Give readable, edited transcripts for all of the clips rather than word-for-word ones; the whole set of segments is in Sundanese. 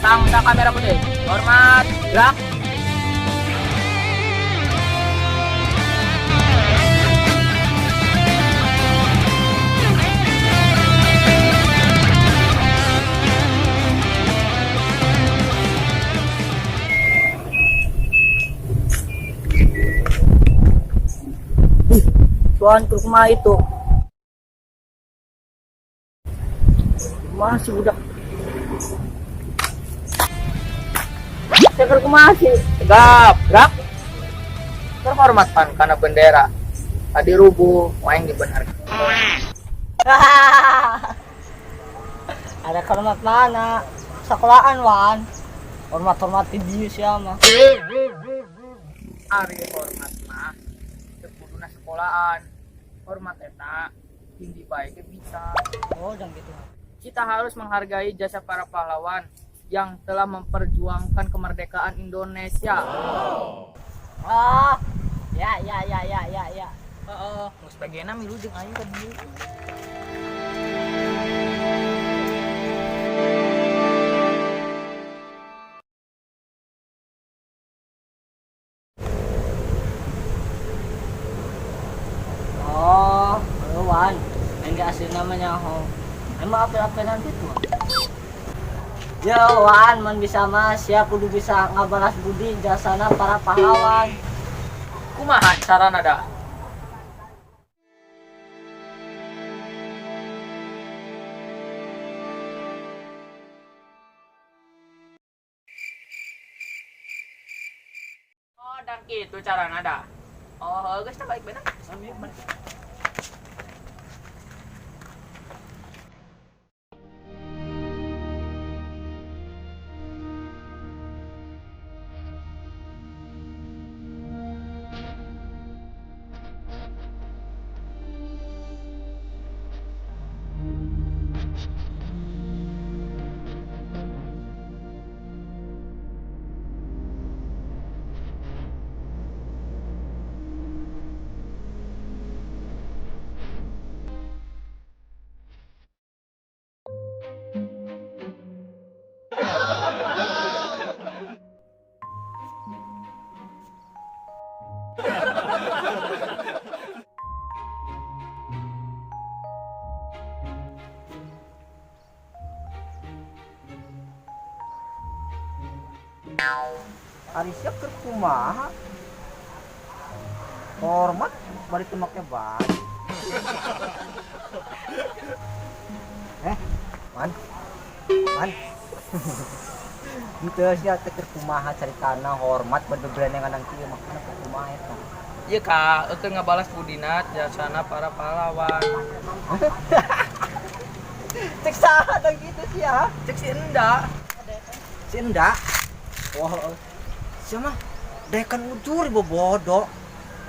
Pasang sa kamera putih. Hormat, gerak. Tuan keur kumaha itu? Kumaha si budak? Saya kumaha sih? Tegap, gerak. Terhormat pan karena bendera. Tadi rubuh, waeng dibenarkan. Ada hormat mana? Sekolahan Wan. Hormat-hormati dia siapa? Ari hormat mah teu kuduna sekolahan. Hormat eta tinggi bae ge bisa. Oh, jangan gitu. Kita harus menghargai jasa para pahlawan yang telah memperjuangkan kemerdekaan Indonesia. Ah, ya ya ya ya ya ya. Heeh, geus bagena milu jeung aing ka dieu. Oh, Wan. Enggak asli namanya ho. Emang apel-apelan gitu. Yo Wan, man bisa mas, ya kudu bisa ngabalas budi jasana para pahlawan. Kumaha carana da? Oh, dan gitu carana da. Oh, geus tah balik bener. Ari sia keur kumaha? Hormat bari teu make baju. Man. Man. Henteu sia teh keur kumaha caritana hormat bari bebrenengan nang kieu maksudna keur kumaha eta? Ieu ka eueuh ngabalas budina jasana para pahlawan. Cek saha dang kitu sia? Cek si Enda. Si Enda. Wah, sia mah dekan ujur bobodo.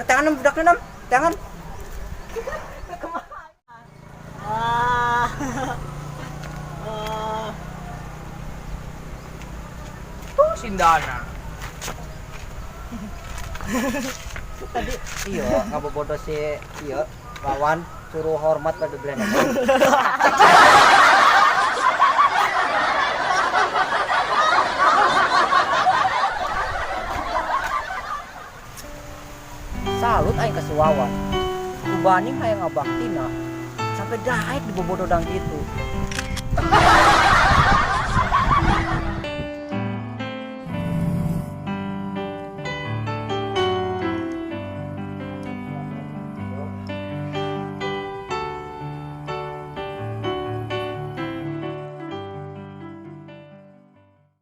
Tangan budakna nam, tangan. Ah. Ah. Tuh sindana. Tadi iya ngabobodo si iya lawan suruh hormat pada bebrenengan. Salut aing ka si Wawan. Kubaning hayang ngabaktina sampai daek dibobodo dang kitu.